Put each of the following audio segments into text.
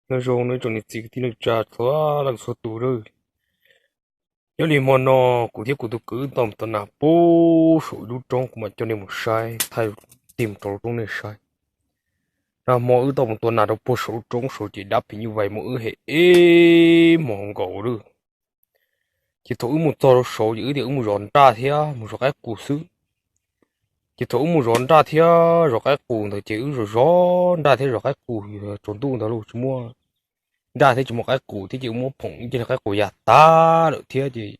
Nyob zoo nej tsoom niam txiv kwv tij neej tsa txhua leej txhua tus lawm. Nyob li hmo no kuv thiab kuv tus kwv wb tau mus tua nas puag saum ib lub roob, kuv mam coj nej mus saib, thaij tig mus rau lub roob nej saib. Nag hmo wb tau mus tua nas rau puag saum lub roob saud ces dab phim nyuj vais muab wb hem ib hmos nkaus lawm. Ces thaum wb mus txog rau saud ces wb tias wb mus zov nraj thiab mus zov qaib qus xwb. Ces thaum wb mus zov nraj thiab zov qaib qus ntawd ces wb zov zov nraj thiab zov qaib qus tsaus ntuj ntawd los tsis muaj nraj thiab tsis muaj qaib qus thiab ces wb muab phoom ib ce qaib qus ya tag lawm thiab ces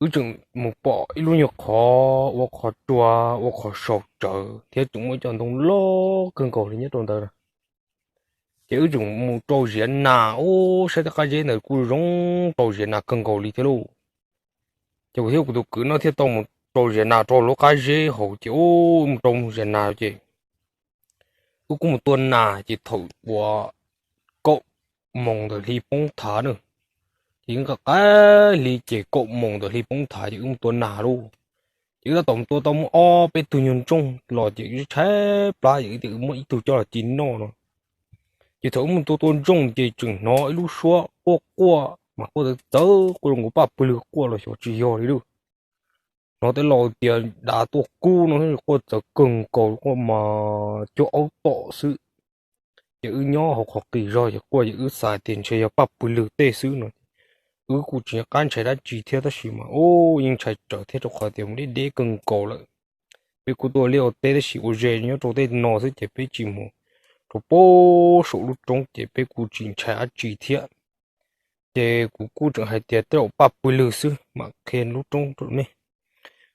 wb tseem mus pom ib lub nyuag qhov ua qhov rua, ua qhov saum tsawv thiab tseem muaj cov ntoo loj kawg nkaus li nyob rau ntawd. Ces wb tseem mus rau ziav nas, ub, saib tej qab zeb ntawd kuj zoo rau ziav nas kawg nkaus li thiab lauj. Ces kuv thiab kuv tus kwv no thiaj tau mus rau ziav nas rau lub qab zeb hauv ces ub, mus rau ziav nas ces wb kuj mus tua nas ces thaum uas kaum moos ntawm hli poob thav na, ces wb nqa qaib hli ces kaum moos ntawm hli poob thav ces wb mus tua nas lauj. Ces wb tab tom mus tua tau muaj ob peb tug nyuag ntsooj los ces wb tshaib plab ces wb tias wb muab ib tug coj los ci noj no. Ces thaum wb mus tua tua ntsooj ces tseem hnov ib lub suab quaj quaj mas quaj txawv txawv quaj zoo nkaus paj pw lwg quaj los xyov tsis yog li lauj. Hnov tej laus tias dav tuaj kub no quaj txawv kawg nkaus, quaj mas cuag aub tom xwb. Ces wb nyob hauv qhov qis zog ces quaj ces wb xav tias ntshe yog paj pw lwg tej xwb no. Wb kuj tsis nco qab ntshai dab tsi thiab tab sis mas ub, yeej ntshai tsawv thiab rau qhov tias mus deb deb kawg nkaus lawm. Peb kuj tuaj liaj ua teb tab sis ua ze nyob rau tej no xwb ces peb tsis mus rau puag saum lub roob ces peb kuj tsis ntshai dab tsi thiab. Ces kuv kuj tseem hais tias tej zaum paj pw lwg xwb mam qhia lub roob rau nej.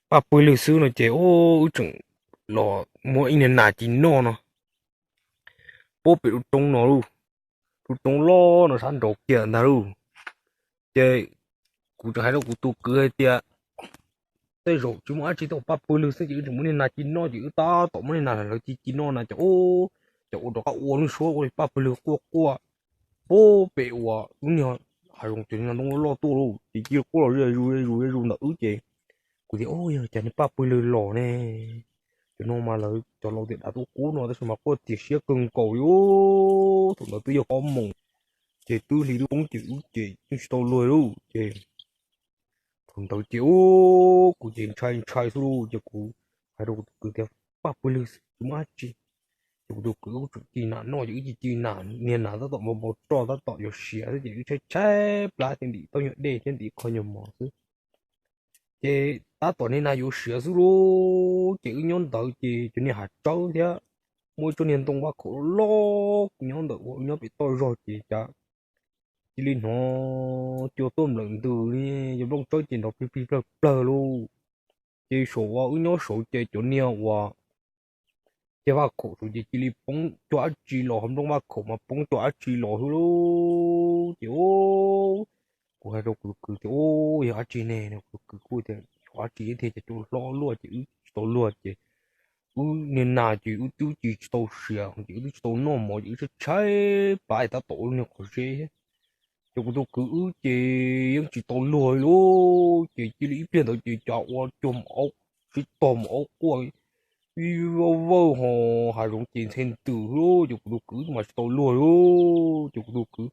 Paj pw lwg xwb no ces wb tseem los muab ib niag nas ci noj no puag pem lub roob no lauj. Lub roob loj no sab nraud kiag ntag lauj. Ces kuv tseem hais rau kuv tus kwv hais tias tej zaum tsis muaj dab tsi, tej zaum paj pw lwg xwb ces wb tseem muab niag nas ci noj ces wb tab tom muab niag nas lawv ci ci noj na ces ub, ces ua rov qab ua lub suab ua li paj pw lwg quaj quaj puag pem uas lub niag hav zoov ces niag ntoo loj tuaj lauj ces cia li quaj los ze zus ze zus ze zus ntawm wb ces kuv tias ub, yog cas niag paj pw lwg los ne. Cov no mas lawv cov laus tias dav tuaj kub no tab sis mas quaj tias siab kawg nkaus li. Thaum ntawd twb yog ob moos ces twb hli twb poob ces wb ces yeej tsis tau luag li lauj ces thaum ntawd ces ub, kuv ces ntshai ntshai xwb lauj ces kuv hais rau kuv tus kwv tias paj pw lwg xwb tsis muaj dab tsi. Ces kuv tus kwv wb tseem ci nas noj ces wb ci ci nas, niag nas tab tom npau npau roj tab tom yuav siav xwb ces wb tshaib tshaib plab thiab ntim tau nyuag dej thiab ntim qho nyuag mov xwb. Ces tab tom niag nas yuav siav xwb lauj ces wb nyob ntawd ces cov niag hav tsawb thiab muaj ib tsob niag ntoo vaj khaum loj loj nyob ntawm ua nyob pem toj zog ces cas cia li hnov cua tuaj nplawm ntws li, cov nplooj tsawb ces nrov plig plig plawg plawg lauj. Ces saum uas wb nyob saud ces cov niag uas ceg vaj khaum saud ces cia li poob cov dab tsi los, hauv nplooj vaj khaum mas poob cov dab tsi los xwb lauj. Ces kuv hais rau kuv tus kwv tias ub, yog dab tsi ne no, kuv tus kwv kuj tias yog dab tsi thiaj cas cua hlob luaj ces wb tsis tau luag ces wb niag nas ces wb twb ci tsis tau siav ces wb twb tsis tau noj mov ces wb tshaib tshaib plab tab tom ua lub niag qhov zeb thiab. Ces kuv tus kwv wb ces yeej tsis tau luag li lauj. Ces cia li ib pliag ntawd ces cas ua cuag maum aub sib tog, maum aub quaj vij vawj vawj ho hav zoov ces ntxhe ntws xwb lauj. Ces kuv tus kwv mas tsis tau luag li lauj. Ces kuv tus kwv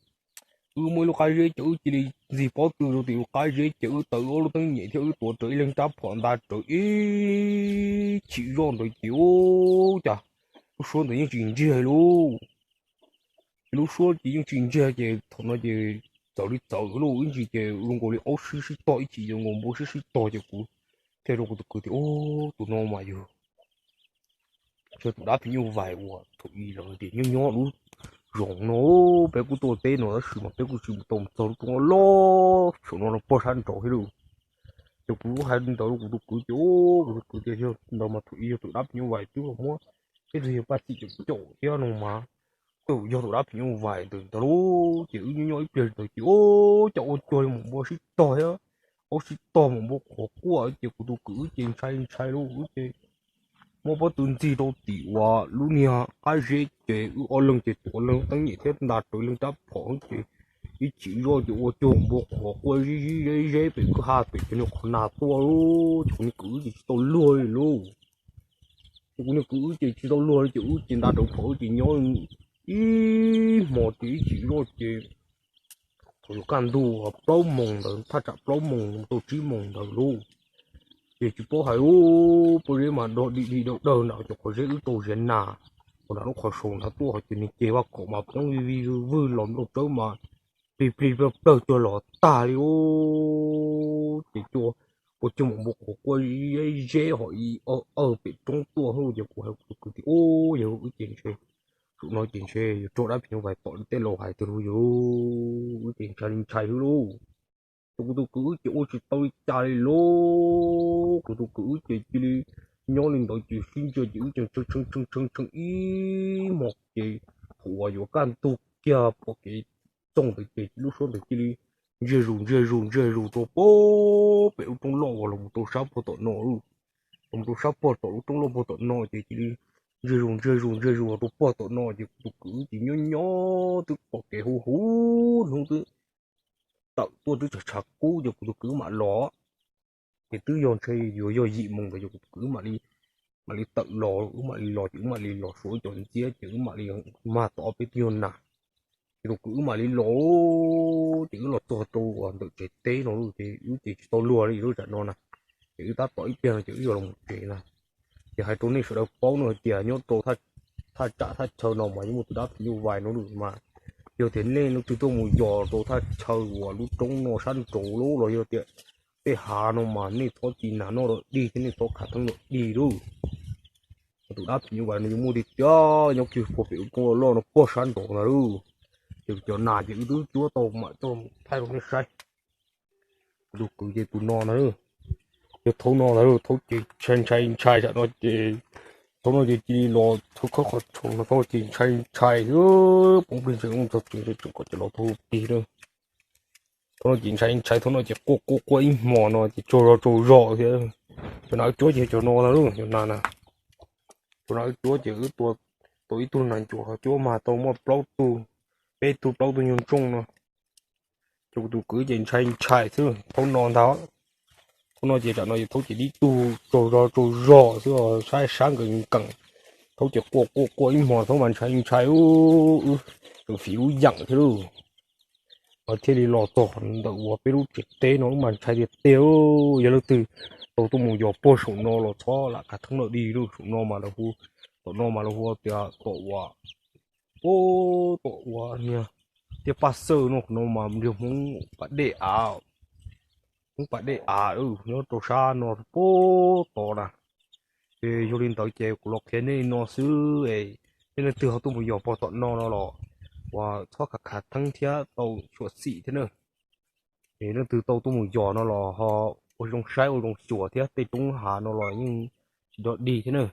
wb muaj ib lub qab zeb ces wb cia li ntxig pob tw rau tim lub qab zeb ces wb taws wb ob lub teeb nyem thiab wb tuav rawv ib leeg rab phom nta rawv ib chim zoj ntawd ces ub, cas lub suab ntawd yeej tsis ntsiag li lauj. Ces lub suab ces yeej tsis ntsiag ces thaum no ces txawv li txawv lauj, ib ntsis ces zoo nkaus li aub sib sib tog, ib chim zoo nkaus npua sib sib tog ces kuv thiaj rau kuv tus kwv tias ub, tus no mas yog tus dab phim nyuj vais uas thaum ub lawv tias nyob nyob lub zoov no. Peb kuj tuaj teb no tab sis mas peb kuj tsis mus tau mus txog lub roob loj saum no no puag sab nraud thiab lauj. Ces kuv hais li ntawd rau kuv tus kwv ces kuv tus kwv tias yog ntawd mas thaum ub yog tus dab phim nyuj vais twb los muab peb tug yawg paj txi caum caum thiab no mas, twb yog tus dab phim nyuj vais ntawd ntag lauj. Ces wb nyob nyob ib pliag ntawd ces ub, cas ua cuag li maum npua sib tog thiab, aub sib tog, maum npua qhuav quaj ces kuv tus kwv wb ces ntshai ntshai lauj, wb ces muab pob tw ntxig rau tim uas lub niag qab zeb ces wb ob leeg ces tuav leeg teeb nyem thiab nta rawv leeg rab phom ces ib chim zoj ces ua cuag maum npua qhuav quaj zib zib zeb zeb pem kwj ha pem cov niag qhov nag tuaj lauj. Ces kuv niag kwv wb ces tsis tau luag li lauj. Ces kuv niag kwv wb ces tsis tau luag li ces wb ces nta rawv phom wb ces nyob ib hmo ces ib chim zoj ces thaum yuav kaj ntug plaub moos ntawd, thaj tsam plaub moos mus rau tsib moos ntawd lauj, ces tsis paub hais ub, pob zeb mas dog dig dig dawg dawg nram cov qhov zeb wb rau ziav nas, uas nram lub qhov saud nrad tuaj, ho ces niag ces vaj kaum mas poob vij vij vwg vwg los nplooj tsawb mas plig plig plawg plawg cuag los tag li ub. Ces cua ua cuag npua qhuav quaj zeb zeb ho ib awg pem roob tuaj lauj, ces kuv hais kuv tus kwv tias ub, yog wb ces ntshe, zaum no ces ntshe yuav raug dab phim nyuj vais tom li tej laus hais tiag lauj, yog wb ces ntshai li ntshai xwb lauj. Ces kuv tus kwv wb ces ua tsis tau li cas li lauj, kuv tus kwv wb ces cia li nyob li ntawd ces sib ntsia ces wb ces tshee tshee tshee tshee ib hmos ces thaum uas yuav kaj ntug kiag pom kev txoog ntawd ces lub suab ntawd cia li ntsiag zus ntsiag zus ntsiag zus rau pem lub roob loj uas los mus rau sab puag tom no, los mus rau sab puag tom lub roob loj puag tom no ces cia li ntsiag zus ntsiag zus ntsiag zus rau puag tom no ces kuv tus kwv ces nyob nyob twb pom kev huv huv hnub twb tawm tuaj twb tshav tshav kub ces kuv tus kwv mam los. Ces twb yog ntshe yuav yog yim moos ntawd ces kuv tus kwv mam li, mam li tawm los, wb mam li los ces wb mam li los suav cov ntxiab ces wb mam li mag tau ob peb tug nyuag nas. Ces tus kwv wb mam li los, ces wb los txog rau uas ntawm tsev teb no lauj, ces wb ces tsis tau luag li lub tsam no na, ces wb tab tom ib pliag no ces wb yuav los mus tsev na. Ces hais rau nej sawv daws paub no hais tias nyob rau thaj tsam thaj chaw no mas yeej muaj tus dab phim nyuj vais no lawm mas, yog tias nej leej twg tuaj mus yos rau thaj chaw uas lub roob no sab nraud lauj los yog tias tej hav no mas nej txhob ci nas noj dog dig thiab nej txhob khav theeb dog dig lauj. Tus dab phim nyuj vais no yuav muaj tiag tiag nyob kiag puag pem lub roob loj loj no puag sab nraud ntag lauj. Ces cov nas ces wb twb cuab tau mam coj thaij rau nej saib. Kuv tus kwv ces tus no ntag, yog thaub no ntag, thaub ces ntshai ntshai ntshai tam no ces, thaub no ces cia li los thaub khawb qhov tshoo no, thaub ces ntshai ntshai xwb, poob plig ntshai ub txog tsev tseem kom cov laus thaub tig na. Thaub no ces ntshai ntshai, thaub no ces quaj quaj quaj ib hmos no ces tsaug zog tsaug zog thiab. Cov nas wb cuab ces cov no ntag, cov nas na, cov nas wb cuab ces wb tua tau ib tug nas ncuav ho cuab mag tau muaj plaub tug, peb tug plaub tug nyuag ntsooj no. Ces kuv tus kwv ces ntshai ntshai xwb, thaub no ntag. Thaub no ces tam no ces thaub ces tib tug tsaug zog tsaug zog xwb, sab sab nkees nkees. Thaub ces quaj quaj quaj ib hmos, thaub mas ntshai ntshai, wb tseem fiv lub yeem thiab lauj. Mas thiaj li los txog ntawm uas peb lub tsev teb no wb mas ntshai tiag tiag. Yog leej twg tau tuaj mus yos puag saum no los txhob lam khav theeb dog dig lauj, saum no mas lawv hu, tom no mas lawv hu tias tom uas, tom uas niag tiaj paj xawj no, qhov no mas nrog Hmoob pas dej av, Hmoob pas dej av nyob rau sab no puag tod na. Ces yog li ntawd ces kuv los qhia nej li no xwb es, nej leej twg ho tuaj mus yos puag tom no no los uas txhob khav khav theeb thiab tau xyuam xim thiab na. Es leej twg tau tuaj mus yos no los ho ua zoo saib ua zoo xyuas thiab, tej roob hav no los yeej tsis dog dig thiab na.